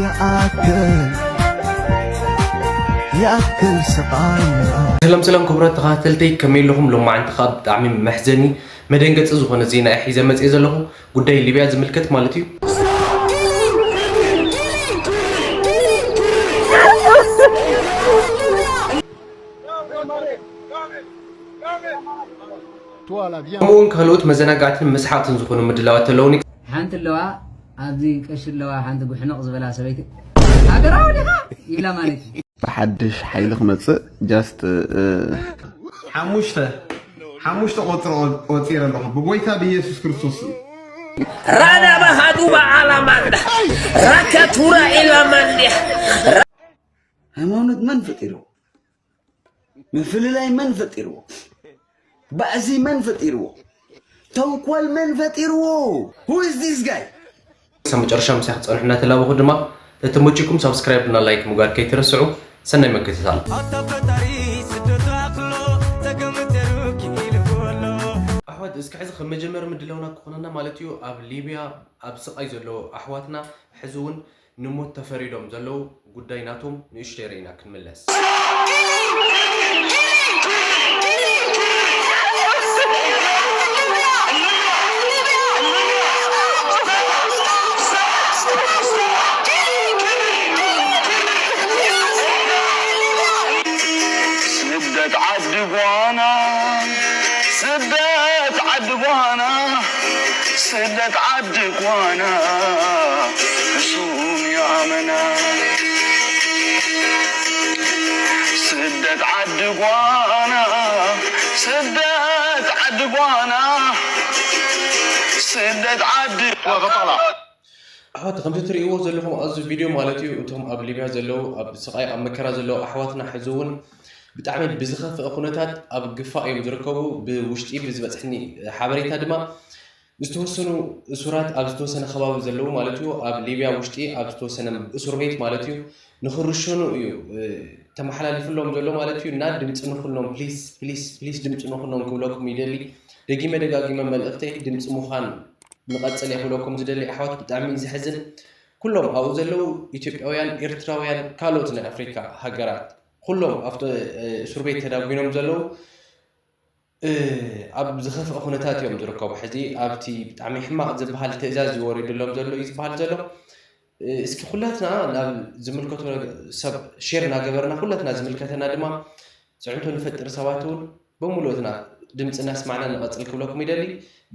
يأكل يأكل سقايا. ሰላም ሰላም ክቡራት ተኸታተልተይ፣ ከመይ ኣለኹም? ሎማዓንቲ ከዓ ብጣዕሚ መሕዘኒ መደንገፂ ዝኾነ ዜና እየ ሒዘ መፅየ ዘለኹ። ጉዳይ ሊብያ ዝምልከት ማለት እዩ። ከምኡ እውን ካልኦት መዘናጋዕትን መስሓቕትን ዝኾኑ ምድላዋት ኣለውኒ። ሓንቲ ኣለዋ ኣብዚ ቀሺ ኣለዋ ሓንቲ ጉሕንቕ ዝበላ ሰበይቲ ሃገራዊ ዲኻ ይብላ ማለት እዩ። ብሓድሽ ሓይሊ ክመፅእ just ሓሙሽተ ሓሙሽተ ቆፅሪ ቆፂረ ኣለኹ ብጎይታ ብኢየሱስ ክርስቶስ እዩ። Rana bahadu ba alamanda. Rakatura ilamande. ሃይማኖት መን ፈጢርዎ? ምፍልላይ መን ፈጢርዎ? ባእሲ መን ፈጢርዎ? ተንኮል መን ፈጢርዎ? Who is this guy? ክሳብ መጨረሻ ምሳይ ክትፀንሑ እናተላበኹ ድማ ተተመጪኩም ሳብስክራይብ እና ላይክ ምግባር ከይትረስዑ። ሰናይ መከታተሊ። ኣታ ፈጣሪ ስደቱ ኣኽሎ ተገምተሩ ኪኢሉ ኣሎ። ኣሕዋት እስኪ ሕዚ ከም መጀመሪ ምድላውና ክኾነና ማለት እዩ። ኣብ ሊብያ ኣብ ስቓይ ዘለዉ ኣሕዋትና ሕዚ እውን ንሞት ተፈሪዶም ዘለዉ ጉዳይ ናቶም ንእሽተይ ርኢና ክንምለስ። ስደት ዓዲ ጓና ስደት ዓዲ ጓና ስደት ዓዲ ጓና ሕሱም ይኣመና ስደት ዓዲ ጓና ስደት ዓዲ ጓና ስደት ዓዲ ኣሕዋት ከምቲ ትርእይዎ ዘለኹም ኣብዚ ቪድዮ ማለት እዩ እቶም ኣብ ሊብያ ዘለዉ ኣብ ስቓይ ኣብ መከራ ዘለዉ ኣሕዋትና ሕዚ እውን ብጣዕሚ ብዝኸፍአ ኩነታት ኣብ ግፋ እዮም ዝርከቡ። ብውሽጢ ብዝበፅሕኒ ሓበሬታ ድማ ዝተወሰኑ እሱራት ኣብ ዝተወሰነ ከባቢ ዘለዉ ማለት እዩ ኣብ ሊብያ ውሽጢ ኣብ ዝተወሰነ እሱር ቤት ማለት እዩ ንኽርሸኑ እዩ ተመሓላሊፍሎም ዘሎ ማለት እዩ። እና ድምፂ ንኹኖም ፕሊስ ፕሊስ ፕሊስ ድምፂ ንኹኖም ክብለኩም ይደሊ። ደጊመ ደጋጊመ መልእኽተይ ድምፂ ምዃን ንቐፅል እየ ክብለኩም ዝደሊ ኣሕዋት። ብጣዕሚ እዩ ዘሕዝን። ኩሎም ኣብኡ ዘለዉ ኢትዮጵያውያን፣ ኤርትራውያን፣ ካልኦት ናይ ኣፍሪካ ሃገራት ኩሎም ኣብቲ እሱር ቤት ተዳጒኖም ዘለዉ ኣብ ዝኸፍአ ኩነታት እዮም ዝርከቡ። ሕዚ ኣብቲ ብጣዕሚ ሕማቕ ዝበሃል ትእዛዝ እዩ ወሪዱሎም ዘሎ እዩ ዝበሃል ዘሎ። እስኪ ኩላትና ናብ ዝምልከቶ ሰብ ሼር እናገበርና ኩላትና ዝምልከተና ድማ ፅዕንቶ ንፈጥር ሰባት እውን ብምሉእትና ድምፂ እናስማዕና ንቐፅል ክብለኩም ይደሊ።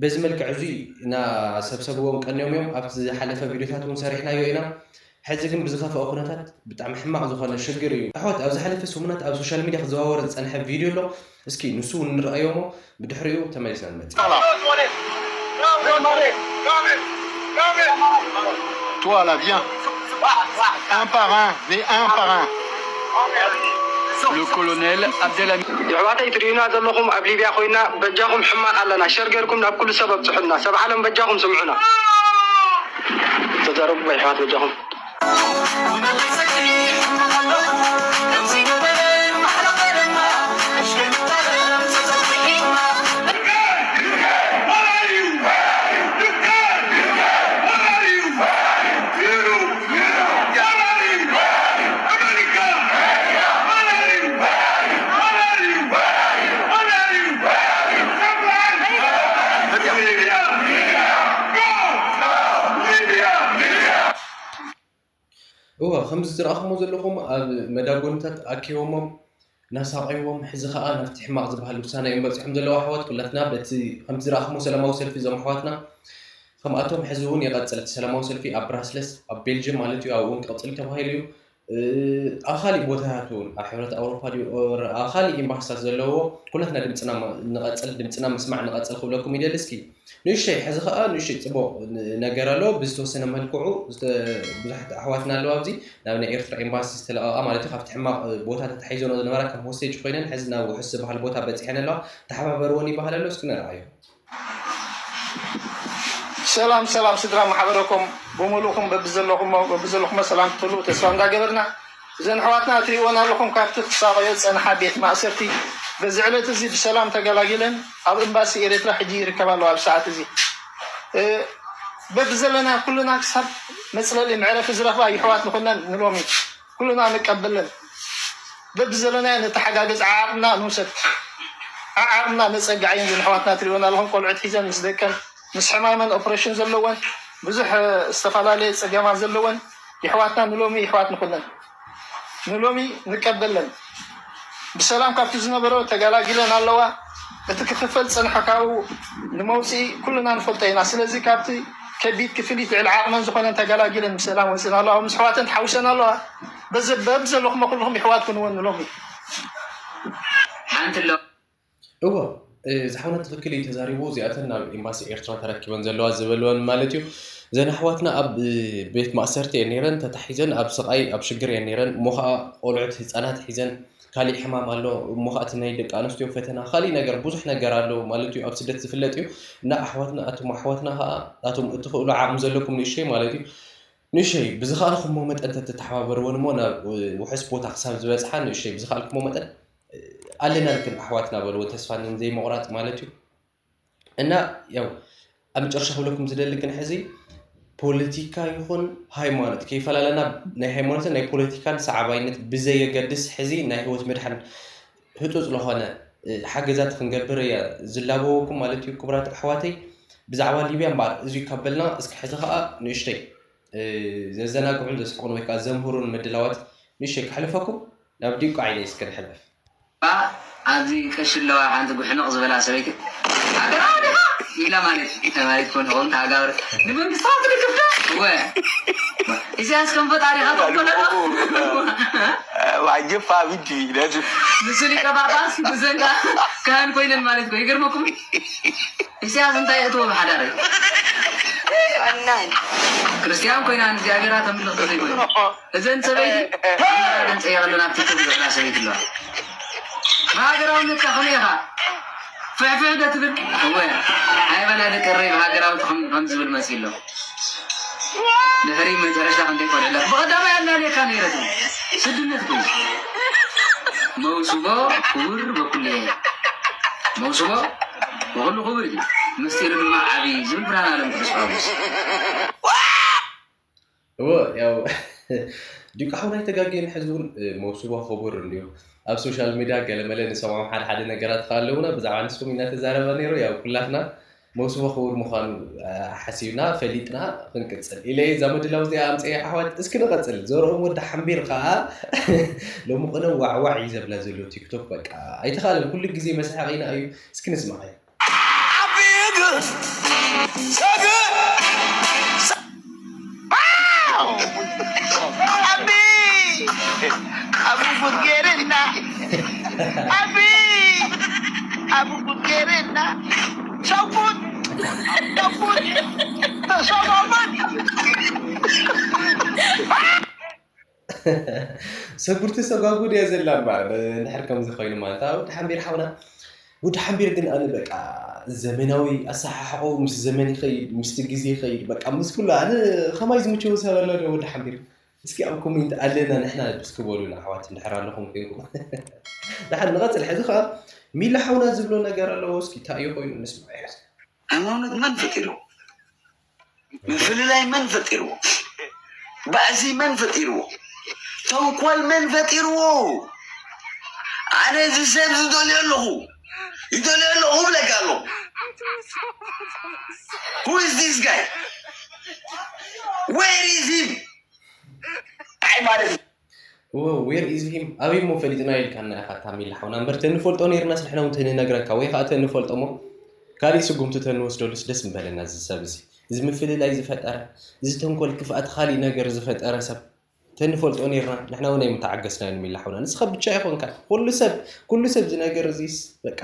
በዚ መልክዕ እዙይ እናሰብሰብዎም ቀንዮም እዮም። ኣብቲ ዝሓለፈ ቪዲዮታት እውን ሰሪሕናዮ ኢና። ሕዚ ግን ብዝኸፍአ ኩነታት ብጣዕሚ ሕማቕ ዝኾነ ሽግር እዩ። ኣሕዋት ኣብ ዝሓለፈ ሰሙናት ኣብ ሶሻል ሚድያ ክዘዋወር ዝፀንሐ ቪድዮ ኣሎ። እስኪ ንሱ እውን ንረኣዮ እሞ ብድሕሪኡ ተመሊስና ንመፅእ። Toi là, viens. Un par un, mais un par un. Le colonel Abdelhamid. የሕዋተይ ትርእዩና ዘለኹም ኣብ ሊብያ ኮይና በጃኹም ሕማቕ ኣለና ሸር ገርኩም ናብ ኩሉ ሰብ ኣብጽሑልና ሰብ ዓለም በጃኹም ስምዑና ተዛረቡ ኣሕዋት በጃኹም እወ ከምዚ ዝረኣኹሞ ዘለኹም ኣብ መዳጎንታት ኣኪቦሞም እናሳቐይዎም ሕዚ ከዓ ናብቲ ሕማቕ ዝበሃል ውሳነ እዮም በፂሖም ዘለዉ ኣሕዋት ኩላትና በቲ ከምቲ ዝረኣኹሞ ሰላማዊ ሰልፊ እዞም ኣሕዋትና ከምኣቶም ሕዚ እውን ይቐፅል እቲ ሰላማዊ ሰልፊ ኣብ ብራስለስ ኣብ ቤልጅም ማለት እዩ ኣብኡ እውን ክቐፅል ተባሂሉ እዩ ኣብ ካሊእ ቦታታት እውን ኣብ ሕብረት ኣውሮፓ ድዩ ኣብ ካሊእ ኤምባስታት ዘለዎ ኩላትና ድምፅና ንቐፅል ድምፅና ምስማዕ ንቐፅል ክብለኩም ይደሊ እስኪ ንእሽተይ ሕዚ ከዓ ንእሽተይ ፅቡቅ ነገር ኣሎ ብዝተወሰነ መልክዑ ብዙሓት ኣሕዋትና ኣለዋ ኣብዚ ናብ ናይ ኤርትራ ኤምባሲ ዝተለቀቃ ማለት እዩ ካብቲ ሕማቅ ቦታ ተታሒዞ ዝነበራ ከም ሆስቴጅ ኮይነን ሕዚ ናብ ውሕስ ዝበሃል ቦታ በፂሐን ኣለዋ ተሓባበርወን ይበሃል ኣሎ እስኪ ንርኣዮ ሰላም ሰላም ስድራ ማሕበረኮም ብምሉእኹም በብዘለኹሞ በብዘለኹሞ ሰላም ክትህልዉ ተስፋ እንዳገበርና እዘን ኣሕዋትና እትሪእወን ኣለኹም ካብቲ ክሳቐዮ ዝጸንሓ ቤት ማእሰርቲ በዚ ዕለት እዚ ብሰላም ተገላጊለን ኣብ ኤምባሲ ኤርትራ ሕጂ ይርከባ ኣለዋ ኣብዚ ሰዓት እዚ በብዘለና ኩልና ክሳብ መፅለሊ መዕረፊ ዝረኽባ ይሕዋት ንኹነን ንሎሚ ኩልና ንቀበለን። በብዘለናዮ ንተሓጋገዝ፣ ዓዓቕምና ንውሰድ። ዓዓቕምና ነፀግዕ። እየን ዝን ኣሕዋትና ትሪእወን ኣለኹም፣ ቆልዑት ሒዘን ምስ ደቀን ምስ ሕማመን ኦፕሬሽን ዘለወን ብዙሕ ዝተፈላለየ ፀገማት ዘለወን ይሕዋትና ንሎሚ ይሕዋት ንኹነን። ንሎሚ ንቀበለን። ብሰላም ካብቲ ዝነበሮ ተጋላጊለን ኣለዋ። እቲ ክኽፈል ዝጸንሐ ካብኡ ንመውጽኢ ኩልና ንፈልጦ ኢና። ስለዚ ካብቲ ከቢድ ክፍሊት ልዕሊ ዓቕመን ዝኾነን ተጋላጊለን ብሰላም ወጺእን ኣለዋ። ምስ ኣሕዋተን ተሓዊሰን ኣለዋ። በዚ በብ ዘለኹሞ ኩልኹም ይሕዋት ኩንወን ንሎሚ። ሓንቲ ኣሎ። እወ፣ እ፣ ዝሓውና ትኽክል እዩ ተዛሪቡ። እዚኣተን ናብ ኤምባሲ ኤርትራ ተረኪበን ዘለዋ ዝበልወን ማለት እዩ። እዘን ኣሕዋትና ኣብ፣ እ፣ ቤት ማእሰርቲ እየን ነይረን፣ ተታሒዘን ኣብ ስቓይ ኣብ ሽግር እየን ነይረን። እሞ ኸዓ ቆልዑት ህፃናት ሒዘን ካሊእ ሕማም ኣሎ። እሞ ኸዓ እቲ ናይ ደቂ ኣንስትዮ ፈተና ካሊእ ነገር ብዙሕ ነገር ኣሎ ማለት እዩ። ኣብ ስደት ዝፍለጥ እዩ። እና ኣሕዋትና፣ ኣቶም ኣሕዋትና ኸዓ ናቶም እትኽእሉ ዓቕሚ ዘለኩም ንእሽተይ ማለት እዩ። ንእሽተይ ብዝኸኣልኩሞ መጠን ተተተሓባበርወን እሞ ናብ፣ እ፣ ውሑስ ቦታ ክሳብ ዝበፅሓ ንእሽተይ ብዝኸኣልኩሞ መጠን ኣለናልክን ኣሕዋትና በልዎ፣ ተስፋ ንዘይምቑራፅ ማለት እዩ። እና ያው ኣብ መጨረሻ ክብለኩም ዝደሊ ግን ሕዚ ፖለቲካ ይኹን ሃይማኖት ከይፈላለና፣ ናይ ሃይማኖትን ናይ ፖለቲካን ሰዓባይነት ብዘየገድስ ሕዚ ናይ ህይወት ምድሓን ህፁፅ ዝኾነ፣ እ፣ ሓገዛት ክንገብር እየ ዝላበወኩም ማለት እዩ። ክቡራት ኣሕዋተይ፣ ብዛዕባ ሊብያ እምበኣር እዚ ካብ በልና እስኪ ሕዚ ከዓ ንእሽተይ፣ እ፣ ዘዘናግዑን ዘስሕቁን ወይ ከዓ ዘምህሩን ምድላዋት ንእሽተይ ከሕልፈኩም፣ ናብ ዲንቋ ዓይነይ እስኪ ንሕለፍ። ባ፣ ኣብዚ ቀሺ ኣለዋ ሓንቲ ጉሕንቕ ዝበላ ሰበይቲ፣ "ሃገራዊ ዲኻ?" ኢላ ማለት እዩ። እንታይ ማለት ኮን ኸውን ተሃጋብር ንመንግስታዊ ትልክፍ ዶ? ወ-፣ ኢሳያስ ከም ፈጣሪኻ ትቕበለሉ? ዋጅብ ፋሚዲ ነዚ ምስ ሊቀ ጳጳስ ብዘንጋ ካህን ኮይነን ማለት እኮ ይገርመኩም። ኢሳያስ እንታይ እትዎ ብሓዳር? ኣናን። ክርስትያን ኮይና ንእግዚኣብሔር ተምልኽ ዘይኮይኑ። እዘን ሰበይቲ ኣመራርሐን ጸይቐለን ኣብ ቲክቶክ ዝውዕላ ሰበይቲ ኣለዋ። ብሃገራውነትካ ከመይ ኢኻ? ፍሕፍሕ ዶ ትብል? እወ። ኣይ በላ ደቂ እረይ ብሃገራውቲ ከም፣ ከም ዝብል መጺእ ኣሎ። ድሕሪ መጨረሻ ክንደይ ቆልዑ ኣለካ? ብቐዳማይ ኣላልየካ ነይረ ትብል። ስድነት ኮይኑ። መውስቦ ክቡር በኩልየ። መውስቦ ብኹሉ ክቡር እዩ። ምስጢሩ ድማ ዓብዪ ዝብል ብርሃን ዓለም ቅዱስ ጳውሎስ። እዎ፣ ያው ዲቃ ሓውና ኣይተጋገየን። ሕዚ እውን፣ እ፣ መውስቦ ክቡር እንድዩ። ኣብ ሶሻል ሚድያ ገለመለ ንሰምዖም ሓደ ሓደ ነገራት ከኣለውና ብዛዕባ ንስኹም ኢና ተዛረበ ነይሩ። ያው ኩላትና መውስቦ ክቡር ምዃኑ፣ እ፣ ሓሲብና ፈሊጥና ክንቅጽል ኢለ እየ እዛ ምድላው እዚኣ ኣምጽኤ። ኣሕዋት እስኪ ንቐጽል። ዘርኦም ወዲ ሓምቢር ከኣ ሎሚ ቅነ ዋዕዋዕ እዩ ዘብላ ዘሎ ቲክቶክ። በቃ ኣይተኻእለን። ኩሉ ግዜ መስሓቂና እዩ። እስኪ ንስማዓዮ። ዓቢ እግር ሰግእ ሰ-፣ ዓቢ ዓቢ ጉድ ገይርና። ዓቢ ዓቢ ጉድ ገይርና። ሸጉጥ ሸጉጥ ተሸማመን። ሰጉርቲ ሰጓጉድ እያ ዘላ እምበኣር፣ እንድሕር ከምዚ ኮይኑ ማለት። ኣዎ፣ ወዲ ሓምቢር ሓውና፣ ወዲ ሓምቢር ግን ኣነ በቃ ዘመናዊ ኣሰሓሕቆ ምስ ዘመን ይኸይድ፣ ምስቲ ግዜ ይኸይድ፣ በቃ ምስ ኩሉ ኣነ ከማይ ዝምችዎ ሰብ ኣሎ ዶ ወዲ ሓምቢር? እስኪ ኣብ ኮሜንት ኣለና ንሕና እስኪ በሉና ኣሕዋት እንድሕር ኣለኹም ኮይንኩም። ደሓን ንቐጽል። ሕዚ ኸኣ ሚሊ ሓውና ዝብሎ ነገር ኣለዎ። እስኪ እንታይ እዩ ኮይኑ ንስምዓዮ። ሃይማኖት መን ፈጢርዎ? ምፍልላይ መን ፈጢርዎ? ባእሲ መን ፈጢርዎ? ተንኮል መን ፈጢርዎ? ኣነ እዚ ሰብ ዝደልዮ ኣለኹ፣ ይደልዮ ኣለኹ እብለካ ኣለኹ። Who is this guy? Where is him? እንታይ ማለት እዩ? እወ፣ where is him? ኣበይ እሞ ፈሊጥና ኢልካና ኢኻ ታሚል ሓውና። እምበር ተንፈልጦ ነይርናስ ንሕና እውን ተንነግረካ ወይ ከዓ ተንፈልጦ እሞ ካሊእ ስጉምቲ ተንወስደሉስ ደስ ምበለና። እዚ ሰብ እዚ፣ እዚ ምፍልላይ ዝፈጠረ፣ እዚ ተንኮል ክፍኣት ካሊእ ነገር ዝፈጠረ ሰብ ተንፈልጦ ነይርና ንሕና እውን ኣይምተዓገስናዮን ሚላ ሓውና። ንስኻ ብቻ ኣይኮንካ፣ ኩሉ ሰብ፣ ኩሉ ሰብ እዚ ነገር እዚስ በቃ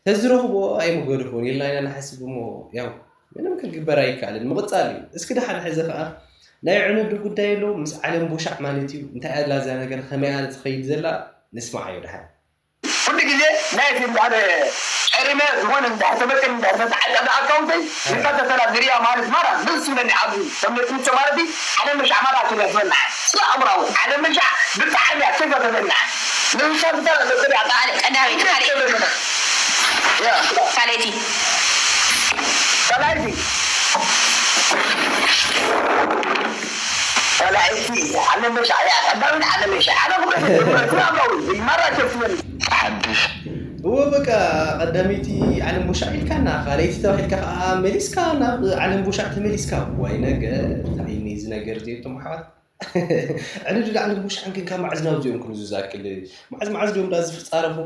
ተዝረኽቦ ኣይምገደፎን ኢልና ኢና ንሓስብ እሞ ያው ምንም ክግበር ኣይከኣልን። ምቕጻል እዩ። እስኪ ደሓን ሕዚ ኸኣ ናይ ዕንዱ ጉዳይ ኣሎ ምስ ዓለም ቦሻዕ ማለት እዩ። እንታይ ኣላ እዛ ነገር ከመይ ኣላ ትኸይድ ዘላ ንስምዓዮ ደሓን። ኩሉ ግዜ ናይ እቲ እንድሕር ዕርመ ዝኾነ እንድሕር ተመቅን እንድሕር ተተዓጸደ ኣካውንተይ ይከተተላ ዝርያ ማለት ማራ ደስ ይብለኒ። ኣብዚ ተመቅንቶ ማለት እዩ። ዓለም ቦሻዕ ማራ ትብለና ስለ ኣምራዊ ዓለም ቦሻዕ ብጣዕሚ እያ ትፈተተና። ንንሳ ብጣዕሚ እያ ትፈተተና። ቀዳመይቲ ካልኣይቲ። ካልኣይቲ። ጸላኢቲ ዓለም በሻዕ እያ። ቀዳሚት ዓለም በሻዕ። ኣነ ክብረት ይብሎ፣ እስላማዊ፣ ይመራ ከፍለን። ሓድሽ። እዎ፣ በቃ፣ ቀዳመይቲ ዓለም ቦሻዕ ኢልካና፣ ካልኣይቲ ተባሂልካ ከዓ መሊስካ ናብ ዓለም ቦሻዕ ተመሊስካ። ዋይ ነገር፣ እንታይ እዩ እዚ ነገር እዚኣቶም ኣሕዋት? ዕድድ ዓለም ቦሻዕን ግን ካብ መዓዝ ናብ እዚኦም ክንዙ ዝኣክል? መዓዝ መዓዝ ድዮም ዳ ዝፍጻረፉ?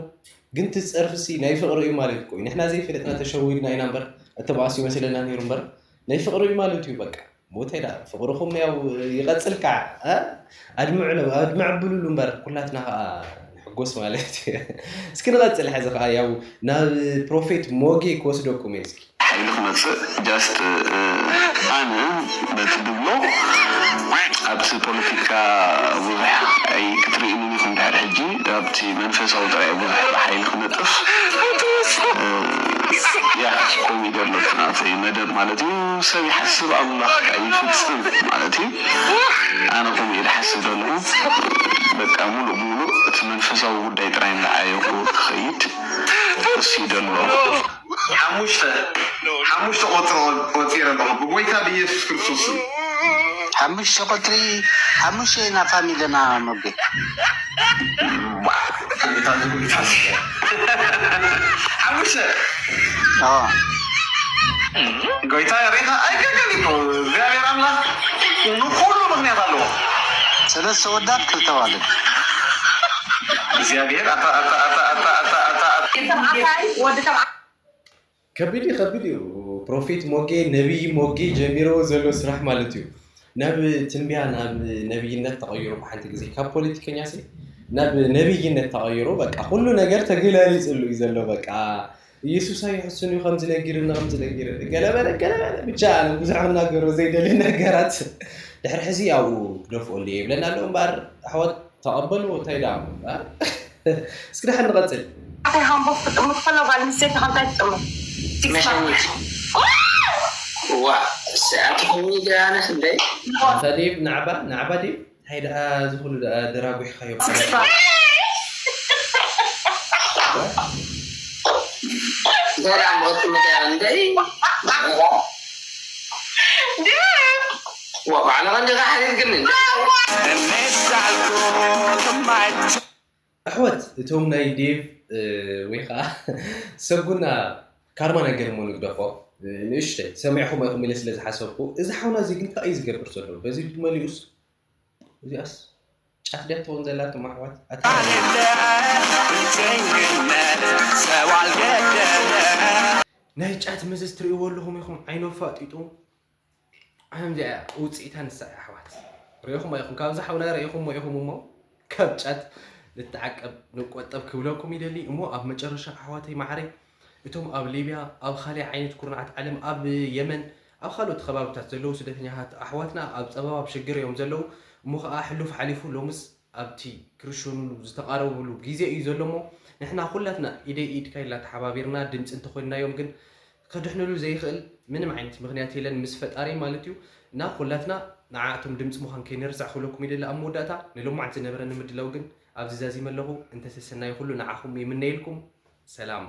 ግን እቲ ጸርፍሲ ናይ ፍቕሪ እዩ ማለት እኮ እዩ። ንሕና ዘይፈለጥና ተሸዊድና ኢና እምበር፣ እተባእሱ ይመስለና ነይሩ እምበር፣ ናይ ፍቕሪ እዩ ማለት እዩ በቃ። ሞተይ ደኣ ፍቕርኹም ያው ይቐጽል ከዓ፣ እ? ኣድምዑ ለ-፣ ኣድምዕ ብሉሉ እምበር ኩላትና ከዓ ንሕጎስ ማለት እዩ። እስኪ ንቐጽል፣ ሕዚ ከዓ ያው ናብ ፕሮፌት ሞጌ ክወስደኩም እየ እስኪ። ሓይሊ ክመጽእ just፣ እ፣ ኣነ በቲ ድብሎ ኣብቲ ፖለቲካ ብዙሕ ኣይ-፣ ክትርእይኒ ኢኹም ድሕሪ ሕጂ። ኣብቲ መንፈሳዊ ጥራይ ብዙሕ ብሓይሊ ክነጥፍ፣ እ፣ ያ፣ ከምኡ እዩ ዘሎ እቲ ናተይ መደብ ማለት እዩ። ሰብ ይሓስብ ኣምላኽ ይፍጽም ማለት እዩ። ኣነ ከምኡ እየ ዝሓስብ ዘለኹ። በቃ ሙሉእ ብሙሉእ እቲ መንፈሳዊ ጉዳይ ጥራይ እንዳዓየኹ ክኸይድ እሱ እዩ ዘሎ። ሓሙሽተ፣ ሓሙሽተ ቁጽሪ ቆጺረ ኣለኹ ብጎይታ ብኢየሱስ ክርስቶስ ስም። ሓሙሽተ ቁጽሪ፣ ሓሙሽተ ኢና ፋሚልና መጌ። ሓሙሽተ። ኣዎ። ጎይታ ሪኢኻ ኣይከልከል እኮ። እግዚኣብሔር ኣምላኽ ንኩሉ ምኽንያት ኣለዎ። ሰለስተ ወዳት ክልተ ዋልድ። እግዚኣብሔር ኣታ፣ ኣታ፣ ኣታ፣ ኣታ፣ ኣታ፣ ኣታ፣ ኣታ። ወዲ ተባዕታይ፣ ወዲ ተባዕታይ። ከቢድ እዩ፣ ከቢድ እዩ። ፕሮፌት ሞጌ፣ ነቢይ ሞጌ ጀሚርዎ ዘሎ ስራሕ ማለት እዩ። ናብ ትንቢያ፣ ናብ ነቢይነት ተቐይሩ ብሓንቲ ግዜ። ካብ ፖለቲከኛ ሲ ናብ ነቢይነት ተቐይሩ፣ በቃ፣ ኩሉ ነገር ተገላሊጽሉ እዩ ዘሎ። በቃ፣ ኢየሱስ ኣይሕሱን እዩ፣ ከምዚ ነጊርኒ፣ ከምዚ ነጊርኒ፣ ገለ በለ፣ ገለ በለ። ብቻ፣ ኣነ ብዙሕ ክናገሮ ዘይደሊ ነገራት። ድሕሪ ሕዚ ኣብኡ ግደፍኦ እንድየ ይብለና ኣሎ እምበኣር፣ ኣሕዋት፣ ተቐበልዎ፣ እንታይ ደኣ፣ እ? እስኪ ደሓን ንቐጽል። ኣታይ ሃምቦ ክትጥምት ከሎ ጓል ኣንስተይቲ ከምታይ ትጥምት? መሸዊት። ዋ፣ እሰይ፣ ኣቲ ኹኒ ገያነ ክንደይ? ኣታ ዴቭ፣ ናዕባ፣ ናዕባ ዴቭ፣ እንታይ ደኣ እዚ ኩሉ ደኣ ደራጒሕካዮ? እንታይ ደኣ መቐጥምት እያ፣ እንደይ? ዋ፣ ባዕልኻ እንዲኻ ሓሪርክኒ። ኣሕዋት፣ እቶም ናይ ዴቭ፣ እ፣ ወይ ኸዓ ሰጉና ካርማ ነገር እሞ ንግደፎ። እ፣ ንእሽተይ ሰሚዕኹም ኢኹም ኢለ ስለ ዝሓሰብኩ፣ እዚ ሓውና እዚ ግን እንታይ እዩ ዝገብር ዘሎ? በዚ መሊኡስ፣ እዚኣስ ጫት ድያ ትኸውን ዘላ? እቶም ኣሕዋት፣ ኣታ ናይ ጫት መዘዝ ትርእይዎ ኣለኹም ኢኹም፣ ዓይኑ ኣፋጢጡ። ከምዚኣ እያ ውፅኢታ ንሳ እያ ኣሕዋት። ሪኢኹም ኣይኹም፣ ካብዚ ሓውና ሪኢኹሞ ኢኹም እሞ ካብ ጫት ንተዓቀብ ንቆጠብ ክብለኩም ይደሊ። እሞ ኣብ መጨረሻ ኣሕዋተይ ማዕረይ፣ እቶም ኣብ ሊብያ፣ ኣብ ካልእ ዓይነት ኩርናዓት ዓለም፣ ኣብ የመን፣ ኣብ ካልኦት ከባብታት ዘለዉ ስደተኛታት ኣሕዋትና ኣብ ጸበባ ኣብ ሽግር እዮም ዘለዉ። እሞ ኸኣ ሕሉፍ ሓሊፉ ሎምስ ኣብቲ ክርሸኑሉ ዝተቓረቡሉ ግዜ እዩ ዘሎ እሞ ንሕና ኩላትና ኢደይ ኢድካ ኢልና ተሓባቢርና ድምፂ እንተኾይንናዮም ግን ከድሕንሉ ዘይኽእል ምንም ዓይነት ምኽንያት የለን ምስ ፈጣሪ ማለት እዩ። እና ኩላትና ንዓኣቶም ድምፂ ምዃን ከይንርስዕ ክብለኩም ይደሊ። ኣብ መወዳእታ ንሎማዓንቲ ዝነበረኒ ምድላው ግን ኣብዚ ዛዚመ ኣለኹ። እንተሰሰናይ ኩሉ ንዓኹም ይምነየልኩም። ሰላም።